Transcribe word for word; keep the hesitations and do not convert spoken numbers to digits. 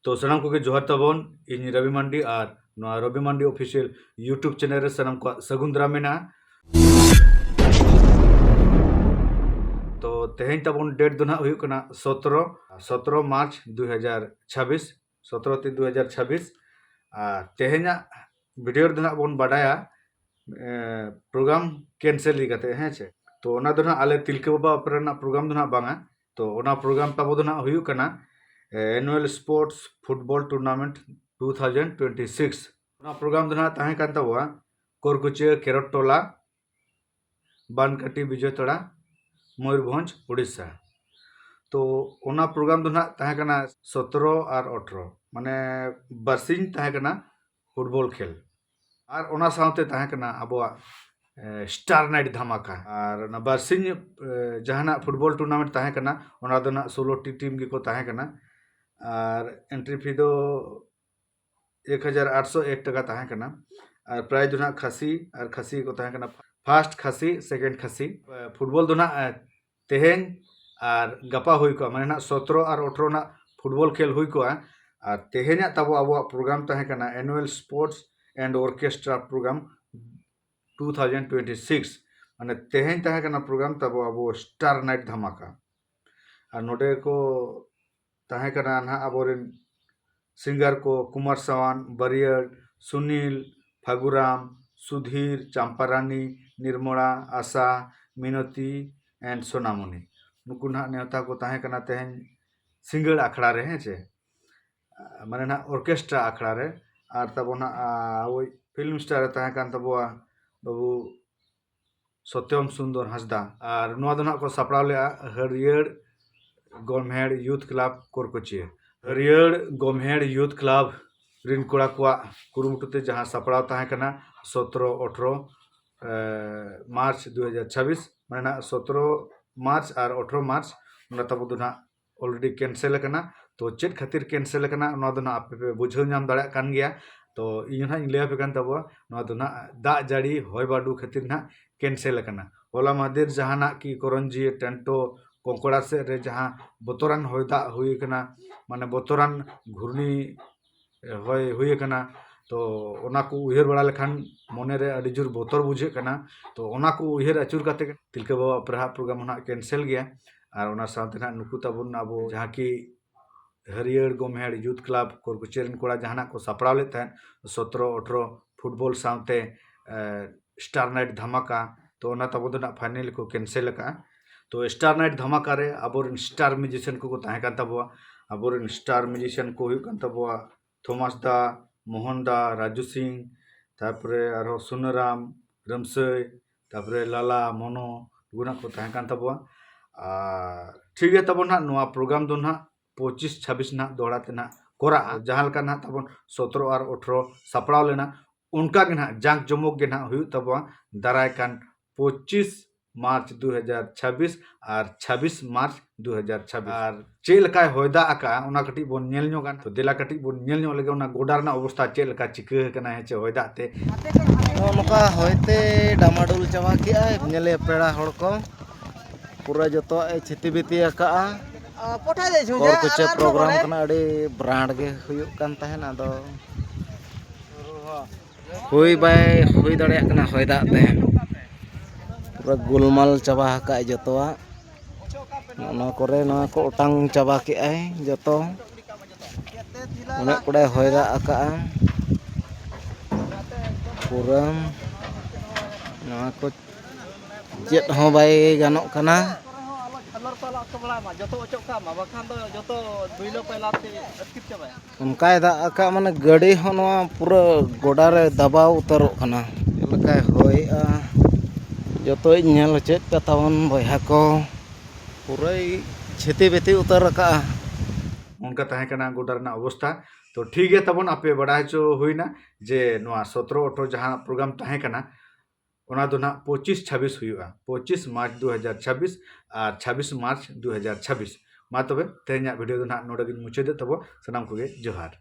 ᱛᱚ ᱥᱟᱱᱟᱢ ᱠᱚᱜᱮ ᱡᱚᱦᱟᱨ ᱛᱟᱵᱚᱱ, ᱤᱧ ᱨᱚᱵᱤ ᱢᱟᱱᱰᱤ ᱟᱨ ᱱᱚᱣᱟ ᱨᱚᱵᱤ ᱢᱟᱱᱰᱤ ᱚᱯᱷᱤᱥᱤᱭᱟᱞ YouTube ᱪᱮᱱᱮᱞ ᱨᱮ ᱥᱟᱱᱟᱢ ᱠᱚᱣᱟᱜ ᱥᱟᱹᱜᱩᱱ ᱫᱟᱨᱟᱢ ᱢᱮᱱᱟᱜᱼᱟ᱾ ᱛᱚ ᱛᱮᱦᱮᱧ ᱛᱟᱵᱚᱱ ᱰᱮᱴ ᱫᱚ ᱱᱟᱦᱟᱜ ᱦᱩᱭᱩᱜ ᱠᱟᱱᱟ ᱥᱚᱛᱨᱚ, ᱥᱚᱛᱨᱚ ᱢᱟᱨᱪ ᱫᱩ ᱦᱟᱡᱟᱨ ᱪᱷᱟᱵᱵᱤᱥ, ᱥᱚᱛᱨᱚ ᱛᱤᱱ ᱫᱩ ᱦᱟᱡᱟᱨ ᱪᱷᱟᱵᱵᱤᱥ᱾ ᱟᱨ ᱛᱮᱦᱮᱧᱟᱜ ᱵᱷᱤᱰᱤᱭᱳ ᱨᱮᱫᱚ ᱱᱟᱦᱟᱜ ᱵᱚᱱ ᱵᱟᱰᱟᱭᱟ ᱯᱨᱳᱜᱨᱟᱢ ᱠᱮᱱᱥᱮᱞ ᱤᱫᱤ ᱠᱟᱛᱮ, ᱦᱮᱸ ᱪᱮ᱾ ᱛᱚ ᱚᱱᱟ ᱫᱚ ᱱᱟᱦᱟᱜ ᱟᱞᱮ ᱛᱤᱞᱠᱟᱹ ᱵᱟᱵᱟ ᱚᱯᱮᱨᱟ ᱨᱮᱱᱟᱜ ᱯᱨᱳᱜᱨᱟᱢ ᱫᱚ ᱱᱟᱦᱟᱜ ᱵᱟᱝᱟ᱾ ᱛᱚ ᱚᱱᱟ ᱯᱨᱳᱜᱨᱟᱢ ᱛᱟᱵᱚ ᱫᱚ ᱱᱟᱦᱟᱜ ᱦᱩᱭᱩᱜ ᱠᱟᱱᱟ annual sports football tournament two thousand twenty six. ᱚᱱᱟ ᱯᱨᱳᱜᱨᱟᱢ ᱫᱚ ᱱᱟᱦᱟᱜ ᱛᱟᱦᱮᱸ ᱠᱟᱱ ᱛᱟᱵᱚᱣᱟ ᱠᱚᱨᱠᱩᱪᱤᱭᱟᱹ ᱠᱷᱮᱨᱚᱴ ᱴᱚᱞᱟ, ᱵᱟᱱᱠᱟᱴᱤ ᱵᱤᱡᱚᱭᱛᱟᱲᱟ, ᱢᱚᱭᱩᱨᱵᱷᱚᱸᱡᱽ, ᱩᱲᱤᱥᱥᱟ᱾ ᱛᱚ ᱚᱱᱟ ᱯᱨᱳᱜᱨᱟᱢ ᱫᱚ ᱱᱟᱦᱟᱜ ᱛᱟᱦᱮᱸ ᱠᱟᱱᱟ ᱥᱚᱛᱨᱚ ᱟᱨ ᱟᱴᱷᱨᱚ, ᱢᱟᱱᱮ ᱵᱟᱨᱥᱤᱧ ᱛᱟᱦᱮᱸ ᱠᱟᱱᱟ ᱯᱷᱩᱴᱵᱚᱞ ᱠᱷᱮᱞ᱾ ᱟᱨ ᱚᱱᱟ ᱥᱟᱶᱛᱮ ᱛᱟᱦᱮᱸ ᱠᱟᱱᱟ ᱟᱵᱚᱣᱟᱜ ᱥᱴᱟᱨ ᱱᱟᱭᱤᱴ ᱫᱷᱟᱢᱟᱠᱟ᱾ ᱟᱨ ᱚᱱᱟ ᱵᱟᱨᱥᱤᱧ ᱡᱟᱦᱟᱱᱟᱜ ᱯᱷᱩᱴᱵᱚᱞ ᱴᱩᱨᱱᱟᱢᱮᱱᱴ ᱛᱟᱦᱮᱸ ᱠᱟᱱᱟ, ᱚᱱᱟ ᱫᱚ ᱱᱟᱦᱟᱜ ᱥᱳᱞᱳ ᱴᱤ ᱴᱤᱢ ᱜᱮᱠᱚ ᱛᱟᱦᱮᱸ ᱠᱟᱱᱟ᱾ ᱟᱨ ᱮᱱᱴᱨᱤ ᱯᱷᱤ ᱫᱚ ᱮᱠ ᱦᱟᱡᱟᱨ ᱟᱴᱥᱚ ᱮᱠ ᱴᱟᱠᱟ ᱛᱟᱦᱮᱸ ᱠᱟᱱᱟ᱾ ᱟᱨ ᱯᱨᱟᱭᱤᱡᱽ ᱫᱚ ᱱᱟᱦᱟᱜ ᱠᱷᱟᱹᱥᱤ ᱟᱨ ᱠᱷᱟᱹᱥᱤ ᱠᱚ ᱛᱟᱦᱮᱸ ᱠᱟᱱᱟ, ᱯᱷᱟᱨᱥᱴ ᱠᱷᱟᱹᱥᱤ, ᱥᱮᱠᱮᱱᱰ ᱠᱷᱟᱹᱥᱤ᱾ ᱯᱷᱩᱴᱵᱚᱞ ᱫᱚ ᱱᱟᱦᱟᱜ ᱛᱮᱦᱮᱧ ᱟᱨ ᱜᱟᱯᱟ ᱦᱩᱭ ᱠᱚᱜᱼᱟ, ᱢᱟᱱᱮ ᱱᱟᱦᱟᱜ ᱥᱚᱛᱨᱚ ᱟᱨ ᱟᱴᱷᱨᱚ ᱱᱟᱦᱟᱜ ᱯᱷᱩᱴᱵᱚᱞ ᱠᱷᱮᱞ ᱦᱩᱭ ᱠᱚᱜᱼᱟ᱾ ᱟᱨ ᱛᱮᱦᱮᱧᱟᱜ ᱛᱟᱵᱚ ᱟᱵᱚᱣᱟᱜ ᱯᱨᱳᱜᱨᱟᱢ ᱛᱟᱦᱮᱸ ᱠᱟᱱᱟ annual sports and orchestra program two thousand twenty six. ᱢᱟᱱᱮ ᱛᱮᱦᱮᱧ ᱛᱟᱦᱮᱸ ᱠᱟᱱᱟ ᱯᱨᱳᱜᱨᱟᱢ ᱛᱟᱵᱚ ᱟᱵᱚ ᱥᱴᱟᱨ ᱱᱟᱭᱤᱴ ᱫᱷᱟᱢᱟᱠᱟ᱾ ᱟᱨ ᱱᱚᱰᱮ ᱠᱚ ᱛᱟᱦᱮᱸ ᱠᱟᱱᱟ ᱱᱟᱦᱟᱜ ᱟᱵᱚᱨᱮᱱ ᱥᱤᱝᱜᱟᱨ ᱠᱚ ᱠᱩᱢᱟᱨ ᱥᱟᱣᱟᱱ, ᱵᱟᱨᱤᱭᱟᱹᱲ, ᱥᱩᱱᱤᱞ, ᱯᱷᱟᱜᱩᱨᱟᱢ, ᱥᱩᱫᱷᱤᱨ, ᱪᱟᱢᱯᱟᱨᱟᱱᱤ, ᱱᱤᱨᱢᱚᱲᱟ, ᱟᱥᱟ, ᱢᱤᱱᱚᱛᱤ ᱮᱱᱰ ᱥᱳᱱᱟᱢᱚᱱᱤ᱾ ᱱᱩᱠᱩ ᱱᱟᱦᱟᱜ ᱱᱮᱣᱛᱟ ᱠᱚ ᱛᱟᱦᱮᱸ ᱠᱟᱱᱟ ᱛᱮᱦᱮᱧ ᱥᱤᱸᱜᱟᱹᱲ ᱟᱠᱷᱲᱟ ᱨᱮ, ᱦᱮᱸ ᱪᱮ, ᱢᱟᱱᱮ ᱱᱟᱦᱟᱜ ᱚᱨᱠᱮᱥᱴᱨᱟ ᱟᱠᱷᱲᱟ ᱨᱮ᱾ ᱟᱨ ᱛᱟᱵᱚ ᱱᱟᱦᱟᱜ ᱳᱭ ᱯᱷᱤᱞᱢ ᱥᱴᱟᱨ ᱨᱮ ᱛᱟᱦᱮᱸ ᱠᱟᱱ ᱛᱟᱵᱚᱣᱟ ᱵᱟᱹᱵᱩ ᱥᱚᱛᱭᱚᱢ ᱥᱩᱱᱫᱚᱨ ᱦᱟᱸᱥᱫᱟ᱾ ᱟᱨ ᱱᱚᱣᱟ ᱫᱚ ᱱᱟᱦᱟᱜ ᱠᱚ ᱥᱟᱯᱲᱟᱣ ᱞᱮᱫᱼᱟ ᱦᱟᱹᱨᱭᱟᱹᱲ ᱜᱚᱢᱦᱮᱲ ᱭᱩᱛᱷ ᱠᱞᱟᱵᱽ ᱠᱚᱨᱠᱚᱪᱤᱭᱟᱹ᱾ ᱦᱟᱹᱨᱭᱟᱹᱲ ᱜᱚᱢᱦᱮᱲ ᱭᱩᱛᱷ ᱠᱞᱟᱵᱽ ᱨᱤᱱ ᱠᱚᱲᱟ ᱠᱚᱣᱟᱜ ᱠᱩᱨᱩᱢᱩᱴᱩ ᱛᱮ ᱡᱟᱦᱟᱸ ᱥᱟᱯᱲᱟᱣ ᱛᱟᱦᱮᱸ ᱠᱟᱱᱟ ᱥᱚᱛᱨᱚ ᱟᱴᱷᱨᱚ ᱢᱟᱨᱪ ᱫᱩ ᱦᱟᱡᱟᱨ ᱪᱷᱟᱵᱵᱤᱥ, ᱢᱟᱱᱮ ᱱᱟᱦᱟᱜ ᱥᱚᱛᱨᱚ ᱢᱟᱨᱪ ᱟᱨ ᱟᱴᱷᱨᱚ ᱢᱟᱨᱪ, ᱚᱱᱟ ᱛᱟᱵᱚ ᱫᱚ ᱱᱟᱦᱟᱜ ᱚᱞᱨᱮᱰᱤ ᱠᱮᱱᱥᱮᱞ ᱟᱠᱟᱱᱟ᱾ ᱛᱚ ᱪᱮᱫ ᱠᱷᱟᱹᱛᱤᱨ ᱠᱮᱱᱥᱮᱞ ᱟᱠᱟᱱᱟ, ᱱᱚᱣᱟ ᱫᱚ ᱱᱟᱦᱟᱜ ᱟᱯᱮ ᱯᱮ ᱵᱩᱡᱷᱟᱹᱣ ᱧᱟᱢ ᱫᱟᱲᱮᱭᱟᱜ ᱠᱟᱱ ᱜᱮᱭᱟ᱾ ᱛᱚ ᱤᱧ ᱦᱚᱸ ᱱᱟᱦᱟᱜ ᱤᱧ ᱞᱟᱹᱭ ᱟᱯᱮ ᱠᱟᱱ ᱛᱟᱵᱚᱣᱟ, ᱱᱚᱣᱟ ᱫᱚ ᱱᱟᱦᱟᱜ ᱫᱟᱜ ᱡᱟᱹᱲᱤ ᱦᱚᱭ ᱵᱟᱹᱨᱰᱩ ᱠᱷᱟᱹᱛᱤᱨ ᱱᱟᱦᱟᱜ ᱠᱮᱱᱥᱮᱞ ᱟᱠᱟᱱᱟ᱾ ᱦᱚᱞᱟ ᱢᱟᱦᱫᱮᱨ ᱡᱟᱦᱟᱱᱟᱜ ᱠᱤ ᱠᱚᱨᱚᱧᱡᱤᱭᱟᱹ, ᱴᱮᱱᱴᱳ, ᱯᱚᱝᱠᱚᱲᱟ ᱥᱮᱫ ᱨᱮ ᱡᱟᱦᱟᱸ ᱵᱚᱛᱚᱨᱟᱱ ᱦᱚᱭ ᱫᱟᱜ ᱦᱩᱭ ᱟᱠᱟᱱᱟ, ᱢᱟᱱᱮ ᱵᱚᱛᱚᱨᱟᱱ ᱜᱷᱩᱨᱱᱤ ᱦᱚᱭ ᱦᱩᱭ ᱟᱠᱟᱱᱟ᱾ ᱛᱚ ᱚᱱᱟ ᱠᱚ ᱩᱭᱦᱟᱹᱨ ᱵᱟᱲᱟ ᱞᱮᱠᱷᱟᱱ ᱢᱚᱱᱮ ᱨᱮ ᱟᱹᱰᱤ ᱡᱳᱨ ᱵᱚᱛᱚᱨ ᱵᱩᱡᱷᱟᱹᱜ ᱠᱟᱱᱟ᱾ ᱛᱚ ᱚᱱᱟ ᱠᱚ ᱩᱭᱦᱟᱹᱨ ᱟᱹᱪᱩᱨ ᱠᱟᱛᱮ ᱜᱮ ᱛᱤᱞᱠᱟᱹ ᱵᱟᱵᱟ ᱚᱯᱮᱨᱟ ᱦᱟᱜ ᱯᱨᱳᱜᱨᱟᱢ ᱦᱚᱸ ᱱᱟᱦᱟᱜ ᱠᱮᱱᱥᱮᱞ ᱜᱮᱭᱟ᱾ ᱟᱨ ᱚᱱᱟ ᱥᱟᱶᱛᱮ ᱱᱟᱦᱟᱜ ᱱᱩᱠᱩ ᱛᱟᱵᱚᱱ ᱟᱵᱚ ᱡᱟᱦᱟᱸ ᱠᱤ ᱦᱟᱹᱨᱭᱟᱹᱲ ᱜᱚᱢᱦᱮᱲ ᱭᱩᱛᱷ ᱠᱞᱟᱵᱽ ᱠᱚᱨᱠᱩᱪᱤ ᱨᱮᱱ ᱠᱚᱲᱟ ᱡᱟᱦᱟᱱᱟᱜ ᱠᱚ ᱥᱟᱯᱲᱟᱣ ᱞᱮᱫ ᱛᱟᱦᱮᱸᱫ, ᱥᱚᱛᱨᱚ ᱟᱴᱷᱨᱚ ᱯᱷᱩᱴᱵᱚᱞ ᱥᱟᱶᱛᱮ ᱥᱴᱟᱨ ᱱᱟᱭᱤᱴ ᱫᱷᱟᱢᱟᱠᱟ, ᱛᱚ ᱚᱱᱟ ᱛᱟᱵᱚ ᱫᱚ ᱱᱟᱜ ᱯᱷᱟᱭᱱᱮᱞ ᱠᱚ ᱠᱮᱱᱥᱮᱞ ᱟᱠᱟᱫᱼᱟ᱾ ᱛᱚ ᱥᱴᱟᱨ ᱱᱟᱭᱤᱴ ᱫᱷᱟᱢᱟᱠᱟ ᱨᱮ ᱟᱵᱚᱨᱮᱱ ᱥᱴᱟᱨ ᱢᱤᱭᱩᱡᱤᱥᱤᱭᱟᱱ ᱠᱚᱠᱚ ᱛᱟᱦᱮᱸ ᱠᱟᱱ ᱛᱟᱵᱚᱣᱟ᱾ ᱟᱵᱚᱨᱮᱱ ᱥᱴᱟᱨ ᱢᱤᱭᱩᱡᱤᱥᱤᱭᱟᱱ ᱠᱚ ᱦᱩᱭᱩᱜ ᱠᱟᱱ ᱛᱟᱵᱚᱣᱟ ᱛᱷᱚᱢᱟᱥ ᱫᱟ, ᱢᱳᱦᱚᱱ ᱫᱟ, ᱨᱟᱡᱩ ᱥᱤᱝ, ᱛᱟᱨᱯᱚᱨᱮ ᱟᱨᱦᱚᱸ ᱥᱩᱱᱟᱹᱨᱟᱢ, ᱨᱟᱢᱥᱟᱹᱭ, ᱛᱟᱨᱯᱚᱨᱮ ᱞᱟᱞᱟ, ᱢᱚᱱᱳ, ᱱᱩᱠᱩ ᱱᱟᱜ ᱠᱚ ᱛᱟᱦᱮᱸ ᱠᱟᱱ ᱛᱟᱵᱚᱣᱟ᱾ ᱟᱨ ᱴᱷᱤᱠ ᱜᱮᱭᱟ ᱛᱟᱵᱚᱱ ᱱᱟᱜ, ᱱᱚᱣᱟ ᱯᱨᱳᱜᱨᱟᱢ ᱫᱚ ᱱᱟᱜ ᱯᱚᱸᱪᱤᱥ ᱪᱷᱟᱵᱵᱤᱥ ᱱᱟᱜ ᱫᱚᱦᱲᱟ ᱛᱮ ᱱᱟᱜ ᱠᱚᱨᱟᱜᱼᱟ᱾ ᱡᱟᱦᱟᱸ ᱞᱮᱠᱟ ᱱᱟᱜ ᱛᱟᱵᱚᱱ ᱥᱚᱛᱨᱚ ᱟᱨ ᱟᱴᱷᱨᱚ ᱥᱟᱯᱲᱟᱣ ᱞᱮᱱᱟ, ᱚᱱᱠᱟ ᱜᱮ ᱱᱟᱜ ᱡᱟᱸᱠ ᱡᱚᱢᱚᱠ ᱜᱮ ᱱᱟᱜ ᱦᱩᱭᱩᱜ ᱛᱟᱵᱚᱱᱟ ᱫᱟᱨᱟᱭ ᱠᱟᱱ ᱯᱚᱸᱪᱤᱥ ᱢᱟᱨᱪ ᱫᱩ ᱦᱟᱡᱟᱨ ᱪᱷᱟᱵᱵᱤᱥ ᱟᱨ ᱪᱷᱟᱵᱵᱤᱥ ᱢᱟᱨᱪ ᱫᱩ ᱦᱟᱡᱟᱨ ᱪᱷᱟᱵᱵᱤᱥ᱾ ᱟᱨ ᱪᱮᱫ ᱞᱮᱠᱟᱭ ᱦᱚᱭ ᱫᱟᱜ ᱟᱠᱟᱜᱼᱟ, ᱚᱱᱟ ᱠᱟᱹᱴᱤᱡ ᱵᱚᱱ ᱧᱮᱞ ᱧᱚᱜᱟ᱾ ᱛᱚ ᱫᱮᱞᱟ ᱠᱟᱹᱴᱤᱡ ᱵᱚᱱ ᱧᱮᱞ ᱧᱚᱜ ᱞᱮᱜᱮ ᱚᱱᱟ ᱜᱚᱰᱟ ᱨᱮᱱᱟᱜ ᱚᱵᱚᱥᱛᱟ ᱪᱮᱫ ᱞᱮᱠᱟ ᱪᱤᱠᱟᱹ ᱟᱠᱟᱱᱟ, ᱦᱮᱸ ᱪᱮ, ᱦᱚᱭ ᱫᱟᱜ ᱛᱮ᱾ ᱱᱚᱜᱼᱚ ᱱᱚᱝᱠᱟ ᱦᱚᱭᱛᱮ ᱰᱟᱢᱟᱰᱳᱞ ᱪᱟᱵᱟ ᱠᱮᱜᱼᱟᱭ᱾ ᱧᱮᱞᱮ ᱯᱮᱲᱟ ᱦᱚᱲ ᱠᱚ ᱯᱩᱨᱟᱹ ᱡᱚᱛᱚᱣᱟᱜ ᱮ ᱪᱷᱤᱛᱤ ᱵᱤᱛᱤ ᱟᱠᱟᱜᱼᱟ᱾ ᱯᱚᱴᱷᱟᱭ ᱫᱮ ᱡᱷᱩᱸᱡᱟ ᱠᱚᱨᱠᱩᱪᱤ ᱟᱨ ᱟᱨ ᱯᱨᱳᱜᱨᱟᱢ ᱵᱚᱞᱮ᱾ ᱠᱟᱱᱟ, ᱟᱹᱰᱤ ᱵᱨᱟᱱᱰ ᱜᱮ ᱦᱩᱭᱩᱜ ᱠᱟᱱ ᱛᱟᱦᱮᱸᱱ, ᱟᱫᱚ ᱦᱩᱭ ᱵᱟᱭ ᱦᱩᱭ ᱫᱟᱲᱮᱭᱟᱜ ᱠᱟᱱᱟ ᱦᱚᱭ ᱫᱟᱜ ᱛᱮ᱾ ᱯᱩᱨᱟᱹ ᱜᱳᱞᱢᱟᱞ ᱪᱟᱵᱟ ᱟᱠᱟᱫ ᱡᱚᱛᱚᱣᱟᱜ᱾ ᱱᱚᱣᱟ ᱠᱚᱨᱮ ᱱᱚᱣᱟ ᱠᱚ ᱚᱴᱟᱝ ᱪᱟᱵᱟ ᱠᱮᱜᱼᱟᱭ ᱡᱚᱛᱚ᱾ ᱩᱱᱟᱹᱜ ᱠᱚᱲᱟᱭ ᱦᱚᱭ ᱫᱟᱜ ᱟᱠᱟᱜᱼᱟ᱾ ᱯᱩᱨᱟᱹ ᱱᱚᱣᱟ ᱠᱚ ᱪᱮᱫ ᱦᱚᱸ ᱵᱟᱭ ᱜᱟᱱᱚᱜ ᱠᱟᱱᱟ᱾ ᱠᱚᱨᱮ ᱦᱚᱸ ᱟᱞᱚ ᱡᱷᱟᱞᱟᱨ ᱯᱟᱞᱟ ᱚᱠᱛᱚ ᱵᱟᱲᱟᱭ ᱢᱟ, ᱡᱚᱛᱚ ᱚᱪᱚᱜ ᱠᱟᱜ ᱢᱟ, ᱵᱟᱠᱷᱟᱱ ᱫᱚ ᱡᱚᱛᱚ ᱰᱩᱭᱞᱟᱹ ᱯᱟᱭᱞᱟ ᱛᱮ ᱟᱹᱛᱠᱤᱨ ᱪᱟᱵᱟᱭᱟ᱾ ᱚᱱᱠᱟᱭ ᱫᱟᱜ ᱟᱠᱟᱫ, ᱢᱟᱱᱮ ᱜᱟᱹᱰᱤ ᱦᱚᱸ ᱱᱚᱣᱟ ᱯᱩᱨᱟᱹ ᱜᱚᱰᱟ ᱨᱮ ᱫᱟᱵᱟᱣ ᱩᱛᱟᱹᱨᱚᱜ ᱠᱟᱱᱟ᱾ ᱪᱮᱫ ᱞᱮᱠᱟᱭ ᱦᱚᱭᱮᱜᱼᱟ, ᱡᱚᱛᱚᱧ ᱧᱮᱞ ᱦᱚᱪᱚᱭᱮᱫ ᱯᱮ ᱛᱟᱵᱚᱱ ᱵᱚᱭᱦᱟ ᱠᱚ, ᱯᱩᱨᱟᱹᱭ ᱪᱷᱤᱛᱤ ᱵᱤᱛᱤ ᱩᱛᱟᱹᱨ ᱟᱠᱟᱫᱼᱟ᱾ ᱚᱱᱠᱟ ᱛᱟᱦᱮᱸ ᱠᱟᱱᱟ ᱜᱚᱰᱟ ᱨᱮᱱᱟᱜ ᱚᱵᱚᱥᱛᱷᱟ᱾ ᱛᱚ ᱴᱷᱤᱠ ᱜᱮᱭᱟ ᱛᱟᱵᱚᱱ, ᱟᱯᱮ ᱵᱟᱲᱟᱭ ᱦᱚᱪᱚ ᱦᱩᱭᱱᱟ ᱡᱮ ᱱᱚᱣᱟ ᱥᱚᱛᱨᱚ ᱟᱴᱷᱨᱚ ᱡᱟᱦᱟᱸ ᱯᱨᱳᱜᱨᱟᱢ ᱛᱟᱦᱮᱸ ᱠᱟᱱᱟ, ᱚᱱᱟ ᱫᱚ ᱱᱟᱦᱟᱜ ᱯᱚᱸᱪᱤᱥ ᱪᱷᱟᱵᱵᱤᱥ ᱦᱩᱭᱩᱜᱼᱟ, ᱯᱚᱸᱪᱤᱥ ᱢᱟᱨᱪ ᱫᱩ ᱦᱟᱡᱟᱨ ᱪᱷᱟᱵᱵᱤᱥ ᱟᱨ ᱪᱷᱟᱵᱵᱤᱥ ᱢᱟᱨᱪ ᱫᱩ ᱦᱟᱡᱟᱨ ᱪᱷᱟᱵᱵᱤᱥ᱾ ᱢᱟ ᱛᱚᱵᱮ ᱛᱮᱦᱮᱧᱟᱜ ᱵᱷᱤᱰᱤᱭᱳ ᱫᱚ ᱱᱟᱦᱟᱜ ᱱᱚᱰᱮ ᱜᱤᱧ ᱢᱩᱪᱟᱹᱫᱮᱫ ᱛᱟᱵᱚ᱾ ᱥᱟᱱᱟᱢ ᱠᱚᱜᱮ ᱡᱚᱦᱟᱨ᱾